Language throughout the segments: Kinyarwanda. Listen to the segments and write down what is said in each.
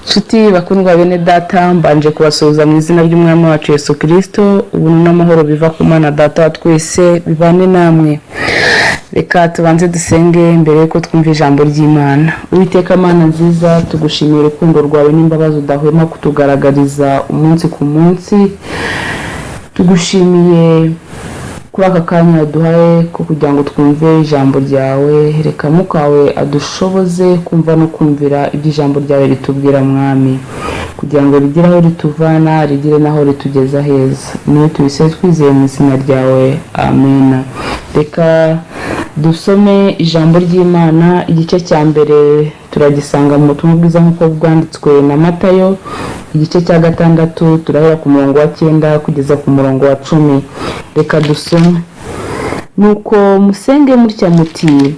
Nshuti bakundwa bene Data, mbanje kubasuhuza mu izina ry'Umwami wacu Yesu Kirisito. Ubuntu n'amahoro biva ku Mana Data wa twese bibane namwe. Reka tubanze dusenge mbere yuko twumva ijambo ry'Imana. Uwiteka Mana nziza, tugushimiye urukundo rwawe n'imbabazi udahwema kutugaragariza umunsi ku munsi. Tugushimiye kuri aka kanya duhaye ko kugira ngo twumve ijambo ryawe. Reka mukawe adushoboze kumva no kumvira ibyo ijambo ryawe ritubwira, Mwami, kugira ngo rigire aho rituvana, rigire n'aho ritugeza heza. Niyo tubise twizeye mu izina ryawe, amena. Reka dusome ijambo ry'Imana. Igice cya mbere turagisanga mu butumwa bwiza nk'uko bwanditswe na Matayo, igice cya 6, turahera ku murongo wa 9 kugeza ku murongo wa 10. Reka dusome. Nuko musenge mutya muti: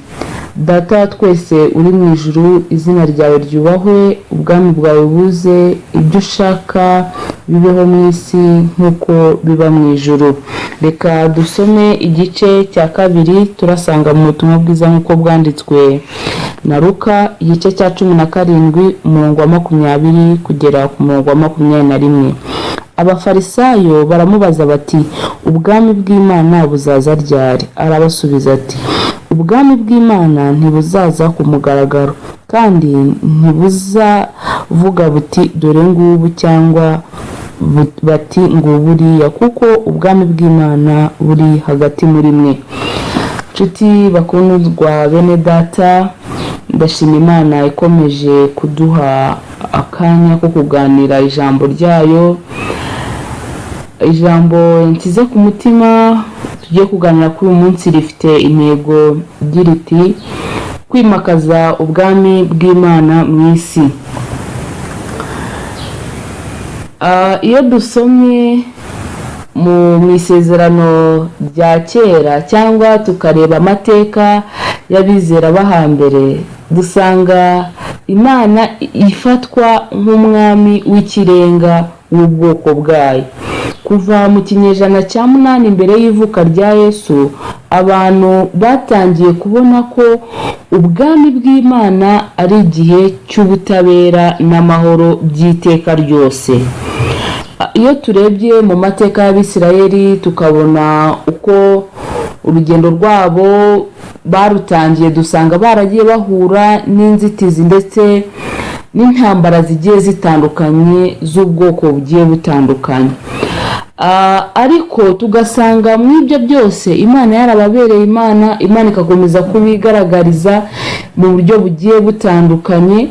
Data wa twese uri mu ijuru, izina ryawe ryubahwe, ubwami bwawe buze, ibyo ushaka bibeho mu isi nk'uko biba mu ijuru. Reka dusome igice cya kabiri, turasanga mu butumwa bwiza nk'uko bwanditswe na Luka, igice cya 17, umurongo wa 20 kugera ku murongo wa 21. Abafarisayo baramubaza bati: Ubwami bw'Imana buzaza ryari? Arabasubiza ati: Ubwami bw'Imana ntibuzaza ku mugaragaro, kandi ntibuzavuga buti: Dore ngubu, cyangwa bati: Nguburiya, kuko ubwami bw'Imana buri hagati muri mwe. Nshuti bakundwa bene Data, ndashima Imana ikomeje kuduha akanya ko kuganira ijambo ryayo. Ijambo nshyize ku mutima tugiye kuganira kuri uyu munsi rifite intego igira iti: kwimakaza ubwami bw'Imana mu isi. Iyo dusomye mu isezerano rya kera cyangwa tukareba amateka y'abizera bo hambere, dusanga Imana ifatwa nk'umwami w'ikirenga w'ubwoko bwayo. Kuva mu kinyejana cya 8 mbere y'ivuka rya Yesu, abantu batangiye kubona ko ubwami bw'Imana ari igihe cy'ubutabera n'amahoro by'iteka ryose. Iyo turebye mu mateka y'Abisirayeli, tukabona uko urugendo rwabo barutangiye, dusanga baragiye bahura n'inzitizi ndetse n'intambara zigiye zitandukanye z'ubwoko bugiye butandukanye. Ariko tugasanga mu ibyo byose Imana yarababereye Imana, Imana igakomeza kubigaragariza mu buryo bugiye butandukanye.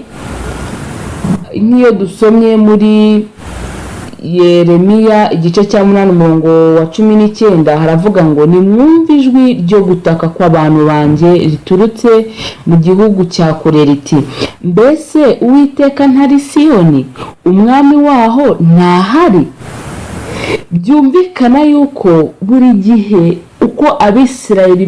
Nk'iyo dusomye muri Yeremiya igice cya 8, umurongo wa 19, haravuga ngo: Nimwumve ijwi ryo gutaka kw'abantu banjye riturutse mu gihugu cya kure riti: Mbese Uwiteka ntari Siyoni? Umwami waho ntahari? Byumvikana yuko buri gihe uko Abisirayeli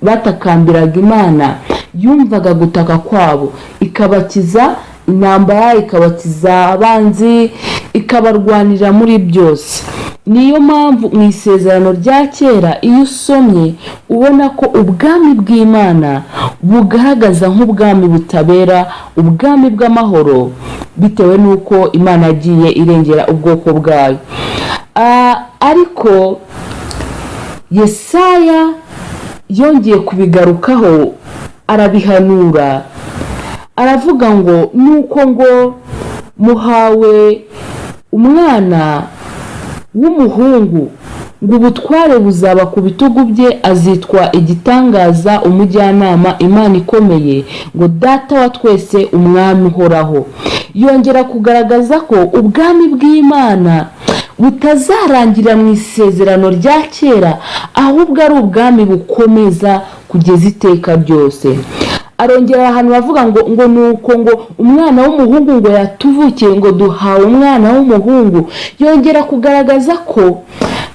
batakambiraga Imana, yumvaga gutaka kwabo, ikabakiza intambara, ikabakiza abanzi, ikabarwanira muri byose. Niyo mpamvu mu isezerano rya kera, iyo usomye, ubona ko ubwami bw'Imana bugaragaza nk'ubwami butabera, ubwami bw'amahoro, bitewe n'uko Imana yagiye irengera ubwoko bwayo. Ariko Yesaya yongeye kubigarukaho, arabihanura, aravuga ngo: nuko ngo muhawe umwana w'umuhungu, ngo ubutware buzaba ku bitugu bye, azitwa Igitangaza, Umujyanama, Imana ikomeye, ngo Data wa twese, Umwami uhoraho. Yongera kugaragaza ko ubwami bw'Imana butazarangira mu isezerano rya kera, ahubwo ari ubwami bukomeza kugeza iteka ryose. Arongera ahantu bavuga ngo nuko ngo umwana w'umuhungu ngo yatuvukiye, ngo duhawe umwana w'umuhungu. Yongera kugaragaza ko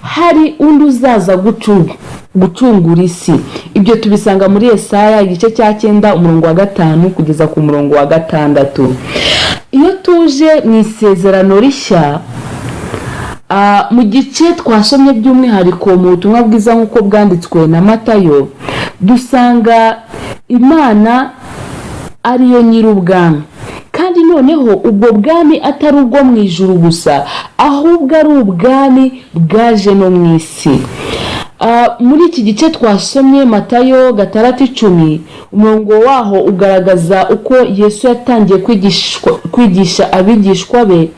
hari undi uzaza gucungura isi. Ibyo tubisanga muri Yesaya igice cya 9, umurongo wa 5 kugeza ku murongo wa 6. Iyo tuje mu isezerano rishya, mu gice twasomye by'umwihariko mu butumwa bwiza nk'uko bwanditswe na Matayo, dusanga Imana ariyo nyir'ubwami, kandi Kandi noneho ubwo bwami atari ubwo mu ijuru gusa, ahubwo ari ubwami bwaje no mu isi. Muri iki gice twasomye, Matayo 6:10, umurongo waho ugaragaza uko Yesu yatangiye kwigisha abigishwa be,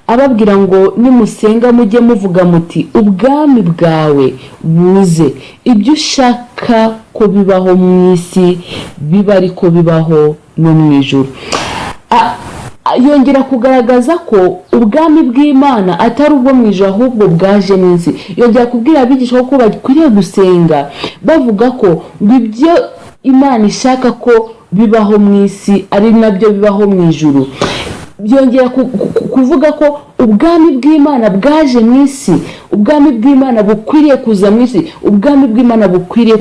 ababwira ngo: "Nimusenga mujye muvuga muti: 'Ubwami bwawe buze, ibyo ushaka ko bibaho mu isi biba ariko bibaho no mu ijuru.'" Yongera kugaragaza ko ubwami bw'Imana atari ubwo mu ijuru, ahubwo bwaje mu isi. Yongera kubwira abigishwa ko bakwiriye gusenga bavuga ko ngo ibyo Imana ishaka ko bibaho mu isi ari nabyo bibaho mu ijuru. Byongera kuvuga ko ubwami bw'Imana bwaje mu isi, ubwami bw'Imana bukwiriye kuza mu isi, ubwami bw'Imana bukwiriye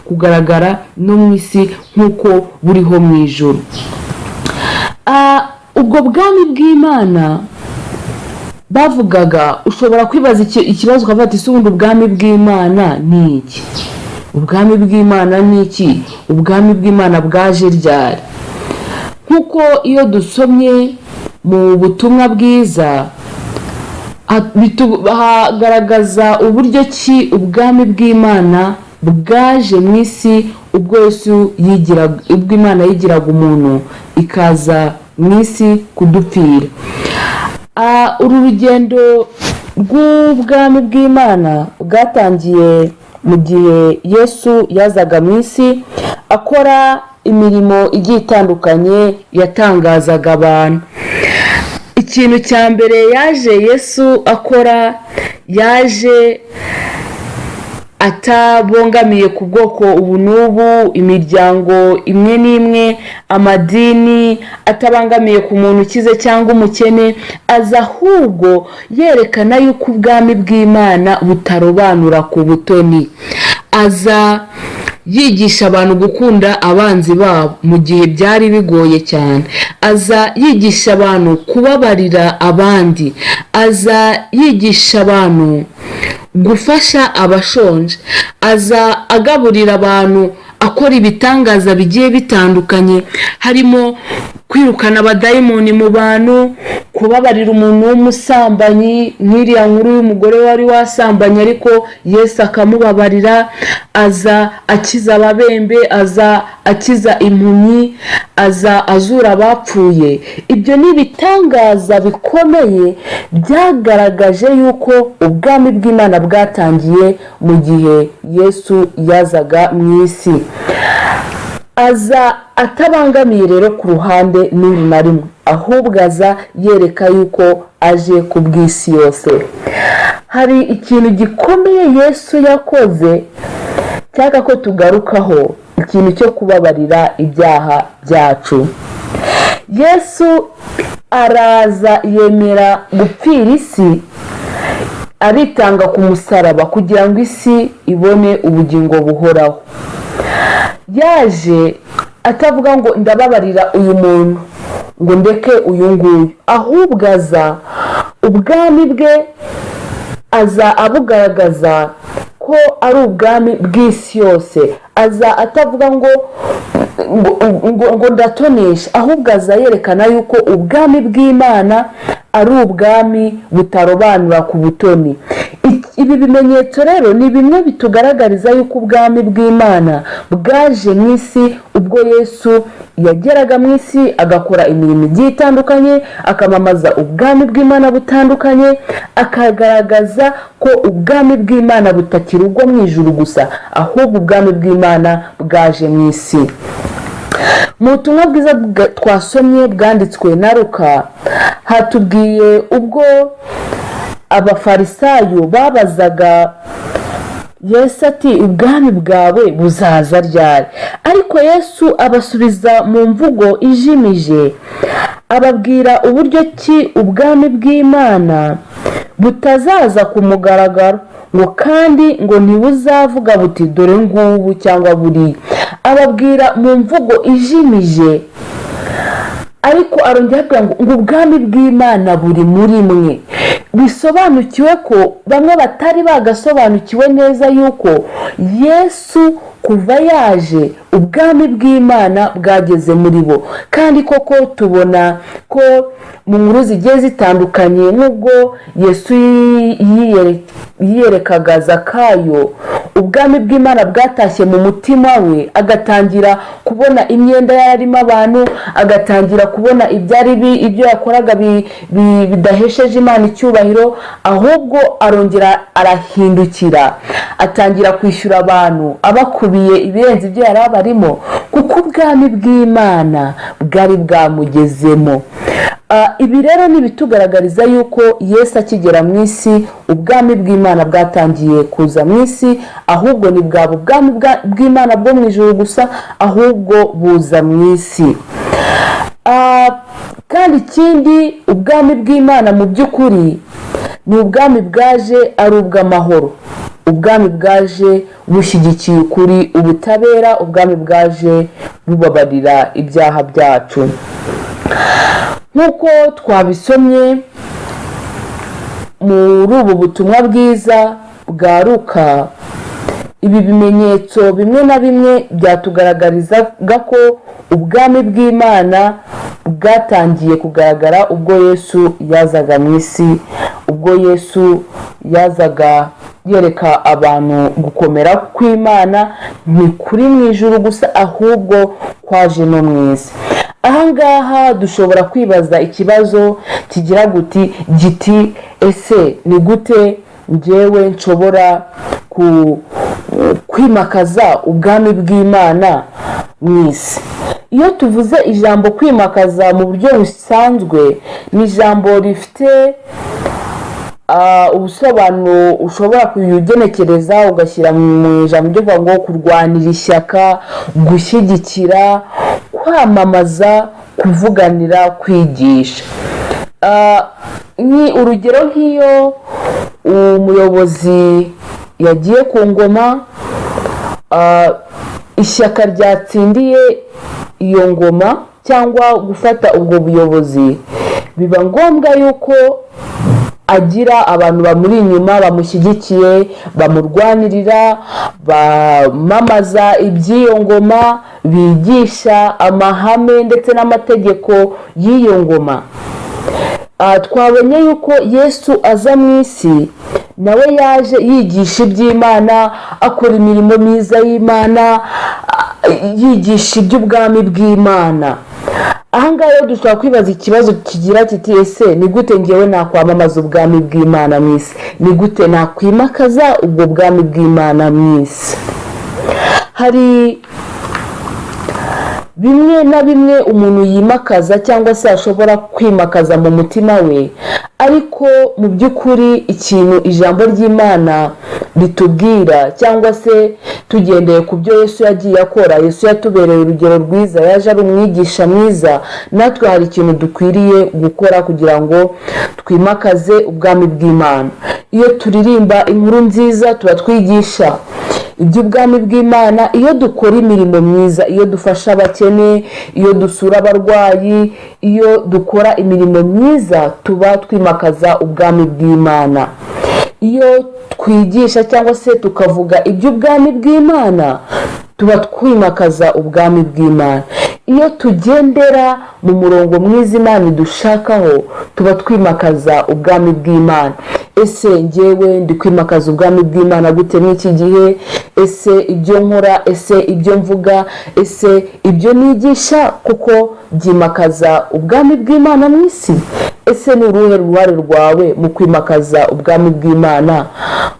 kugaragara no mu isi nk'uko buriho mu ijuru. Ubwo bwami bw'Imana bavugaga, ushobora kwibaza ikibazo ukavuga ati: "Ese ubundi ubwami bw'Imana ni iki? Ubwami bw'Imana ni iki? Ubwami bw'Imana bwaje ryari?" Nk'uko iyo dusomye mu butumwa bwiza hagaragaza uburyo ki ubwami bw'Imana bwaje mu isi ubwo Yesu yigiraga, ubwo Imana yigiraga umuntu ikaza mu isi kudupfira. Uru rugendo rw'ubwami bw'Imana bwatangiye mu gihe Yesu yazaga mu isi, akora imirimo igiye itandukanye yatangazaga abantu. Ikintu cya mbere yaje Yesu akora, yaje atabongamiye ku bwoko ubu n'ubu, imiryango imwe n'imwe, amadini, atabangamiye ku muntu ukize cyangwa umukene. Aza ahubwo yerekana yuko ubwami bw'Imana butarobanura ku butoni. Aza yigisha abantu gukunda abanzi babo mu gihe byari bigoye cyane. Aza yigisha abantu kubabarira abandi. Aza yigisha abantu gufasha abashonje. Aza agaburira abantu, akora ibitangaza bigiye bitandukanye, harimo kwirukana abadayimoni mu bantu, kubabarira umuntu w'umusambanyi, nk'iriya nkuru y'umugore wari wasambanye ariko Yesu akamubabarira. Aza akiza ababembe, aza akiza impumyi, aza azura abapfuye. Ibyo ni ibitangaza bikomeye byagaragaje yuko ubwami bw'Imana bwatangiye mu gihe Yesu yazaga mu isi. Aza atabangamiye rero ku ruhande n'uru na rimwe, ahubwo aza yereka yuko aje ku bw'isi yose. Hari ikintu gikomeye Yesu yakoze cyangwa ko tugarukaho, ikintu cyo kubabarira ibyaha byacu. Yesu araza yemera gupfira isi, aritanga ku musaraba kugira ngo isi ibone ubugingo buhoraho. Yaje atavuga ngo ndababarira uyu muntu, ngo ndeke uyu nguyu, ahubwo aza ubwami bwe aza abugaragaza ko ari ubwami bw'isi yose. Aza atavuga ngo ndatonesha, ahubwo aza yerekana yuko ubwami bw'Imana ari ubwami butarobanura ku butoni. Ibi bimenyetso rero ni bimwe bitugaragariza yuko ubwami bw'Imana bwaje mu isi ubwo Yesu yageraga mu isi, agakora imirimo igiye itandukanye, akamamaza ubwami bw'Imana butandukanye, akagaragaza ko ubwami bw'Imana butakiri ubwo mu ijuru gusa, ahubwo ubwami bw'Imana bwaje mu isi. Mu butumwa bwiza twasomye bwanditswe na Luka, hatubwiye ubwo Abafarisayo babazaga Yesu ati: "Ubwami bwawe buzaza ryari?" Ariko Yesu abasubiza mu mvugo ijimije, ababwira uburyo ki ubwami bw'Imana butazaza ku mugaragaro, ngo kandi ngo ntibuzavuga buti: 'Dore ngubu' cyangwa buriya. Ababwira mu mvugo ijimije, ariko arongera abwira ngo ubwami bw'Imana buri muri mwe. Bisobanukiwe ko bamwe batari bagasobanukiwe neza yuko Yesu Kuva yaje, ubwami bw'Imana bwageze muri bo. Kandi koko tubona ko mu nkuru zigiye zitandukanye, nk'ubwo Yesu yiyerekaga Zakayo, ubwami bw'Imana bwatashye mu mutima we, agatangira kubona imyenda yarimo abantu, agatangira kubona ibyari ibyo yakoraga bidahesheje Imana icyubahiro. Ahubwo arongera arahindukira, atangira kwishyura abantu, abakubiye ibirenze ibyo yari abarimo, kuko ubwami bw'Imana bwari bwamugezemo. Ibi rero ni ibitugaragariza yuko Yesu akigera mu isi, ubwami bw'Imana bwatangiye kuza mu isi. Ahubwo ntibwaba ubwami bw'Imana bwo mu ijuru gusa, ahubwo buza mu isi. Kandi ikindi, ubwami bw'Imana mu by'ukuri ni ubwami bwaje ari ubw'amahoro, ubwami bwaje bushyigikiye ukuri, ubutabera, ubwami bwaje bubabarira ibyaha byacu. Nk'uko twabisomye muri ubu butumwa bwiza bwa Luka, ibi bimenyetso bimwe na bimwe byatugaragarizaga ko ubwami bw'Imana bwatangiye kugaragara ubwo Yesu yazaga mu isi, ubwo Yesu yazaga yereka abantu gukomera kw'Imana ntikuri mu ijuru gusa, ahubwo kwaje no mu isi. Ahangaha dushobora kwibaza ikibazo kigira guti giti: ese ni gute njyewe nshobora kwimakaza ubwami bw'Imana mu isi? Iyo tuvuze ijambo kwimakaza mu buryo busanzwe, ni ijambo rifite ubusobanuro ushobora kugenekereza ugashyira mu ijambo ryo kuvuga ngo kurwanira ishyaka, gushyigikira, kwamamaza, kuvuganira, kwigisha. Ni urugero nk'iyo umuyobozi yagiye ku ngoma, ishyaka ryatsindiye iyo ngoma cyangwa gufata ubwo buyobozi, biba ngombwa yuko agira abantu bamuri inyuma bamushyigikiye, bamurwanirira, bamamaza iby'iyo ngoma, bigisha amahame ndetse n'amategeko y'iyo ngoma. Twabonye yuko Yesu aza mu isi, nawe yaje yigisha iby'Imana, akora imirimo myiza y'Imana, yigisha iby'ubwami bw'Imana. Ahangaha rero dushobora kwibaza ikibazo kigira kiti: ese ni gute ngewe nakwamamaza ubwami bw'Imana mu isi? Ni gute nakwimakaza ubwo bwami bw'Imana mu isi? Hari bimwe na bimwe umuntu yimakaza cyangwa se ashobora kwimakaza mu mutima we, ariko mu by'ukuri ikintu ijambo ry'Imana ritubwira, cyangwa se tugendeye ku byo Yesu yagiye akora, Yesu yatubereye urugero rwiza, yaje ari umwigisha mwiza. Natwe hari ikintu dukwiriye gukora kugira ngo twimakaze ubwami bw'Imana. Iyo turirimba inkuru nziza, tuba twigisha iby'ubwami bw'Imana. Iyo dukora imirimo myiza, iyo dufasha abakene, iyo dusura abarwayi, iyo dukora imirimo myiza, tuba twimakaza ubwami bw'Imana. Iyo twigisha cyangwa se tukavuga iby'ubwami bw'Imana, tuba twimakaza ubwami bw'Imana. Iyo tugendera mu murongo mwiza Imana idushakaho, tuba twimakaza ubwami bw'Imana. Ese ngewe ndi kwimakaza ubwami bw'Imana gute muri iki gihe? Ese ibyo nkora, ese ibyo mvuga, ese ibyo nigisha kuko byimakaza ubwami bw'Imana mu isi? Ese ni uruhe ruhare rwawe mu kwimakaza ubwami bw'Imana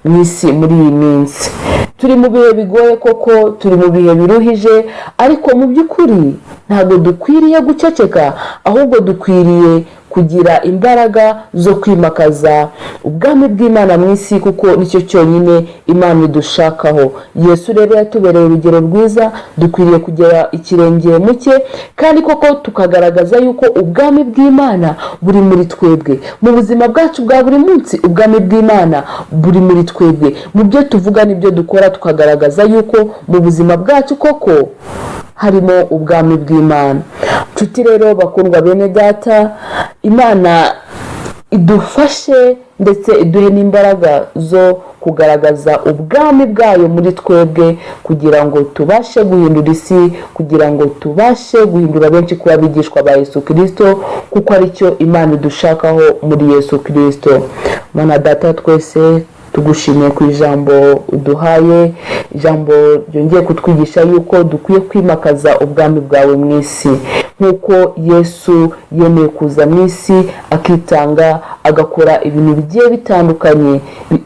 mu isi muri iyi minsi? Turi mu bihe bigoye koko, turi mu bihe biruhije, ariko mu by'ukuri ntabwo dukwiriye guceceka, ahubwo dukwiriye kugira imbaraga zo kwimakaza ubwami bw'Imana mu isi, kuko nicyo cyonyine Imana idushakaho. Yesu rero yatubereye urugero rwiza, dukwiriye kugera ikirenge mu cye, kandi koko tukagaragaza yuko ubwami bw'Imana buri muri twebwe mu buzima bwacu bwa buri munsi. Ubwami bw'Imana buri muri twebwe mu byo tuvuga n'ibyo dukora, tukagaragaza yuko mu buzima bwacu koko harimo ubwami bw'Imana. Nshuti rero bakundwa, bene Data, Imana idufashe ndetse iduhe n'imbaraga zo kugaragaza ubwami bw'Imana mu isi. kugaragaza ubwami bwayo muri twebwe, kugira ngo tubashe guhindura isi, kugira ngo tubashe guhindura benshi kuba abigishwa ba Yesu Kirisito, kuko aricyo Imana idushakaho muri Yesu Kirisito. Mana Data, twese tugushimiye ku ijambo uduhaye, ijambo ryongeye kutwigisha yuko dukwiye kwimakaza ubwami bwawe mu isi, nk'uko Yesu yemeye kuza mu isi, akitanga, agakora ibintu bigiye bitandukanye,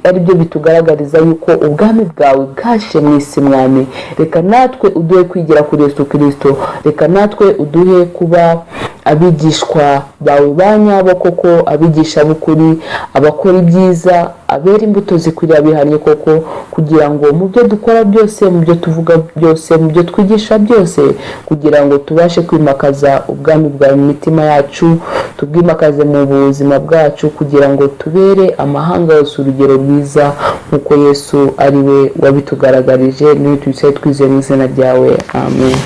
aribyo bitugaragariza yuko ubwami bwawe bwaje mu isi. Mwami, reka natwe uduhe kwigira kuri Yesu Kirisito. Reka natwe uduhe kuba abigishwa bawe ba nyabo koko, abigisha b'ukuri, abakora ibyiza, abera imbuto zikwiriye abihannye koko, kugira ngo mu byo dukora byose, mu byo tuvuga byose, mu byo twigisha byose, kugira ngo tubashe kwimakaza ubwami bwawe mu mitima yacu, tubwimakaze mu buzima bwacu, kugira ngo tubere amahanga yose urugero rwiza nk'uko Yesu ari we wabitugaragarije. Niyo tubisabe twizeye mu izina ryawe, amen.